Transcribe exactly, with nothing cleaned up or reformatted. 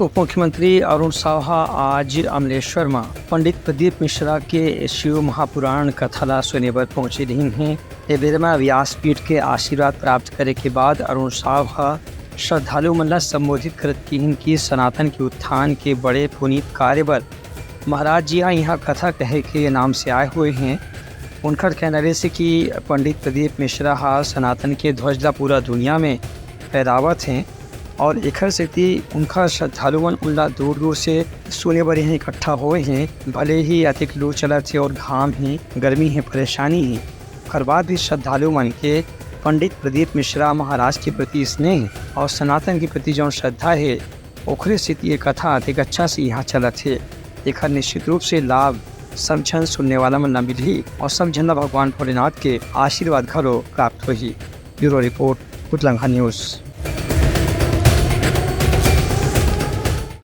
उप मुख्यमंत्री अरुण साव ह आज अमलेश्वर म पंडित प्रदीप मिश्रा के शिव महापुराण कथा ला सुने बर पहुंचे रिहिन हे। ए बेरा म व्यासपीठ के आशीर्वाद प्राप्त करे के बाद अरुण साव ह श्रद्धालु मन ला संबोधित करत किहिन कि सनातन के उत्थान के बड़े पुनीत कार्य बर महाराज जी ह इहाँ कथा कहे के नाम से आए हुए हैं। उनकर कहना रहिस कि पंडित प्रदीप मिश्रा ह सनातन के ध्वज ला पूरा दुनिया में फहरावत हैं और एखर सेती उनका श्रद्धालु मन उनला दूर दूर से सुने बर यहाँ इकट्ठा होए हैं। भले ही अतिक लू चलत हे और घाम ही, गर्मी ही, परेशानी ही, ओखर बाद भी श्रद्धालु मन के पंडित प्रदीप मिश्रा महाराज के प्रति स्नेह और सनातन के प्रति जौन श्रद्धा हे, ओखरे सेती ये कथा अतिक अच्छा से यहाँ चलत हे। एखर निश्चित रूप से लाभ सब झन सुनने वाला मन ला मिलही और सब झन ला भगवान भोलेनाथ के आशीर्वाद घलो प्राप्त होही। ब्यूरो रिपोर्ट, उतलंघा न्यूज।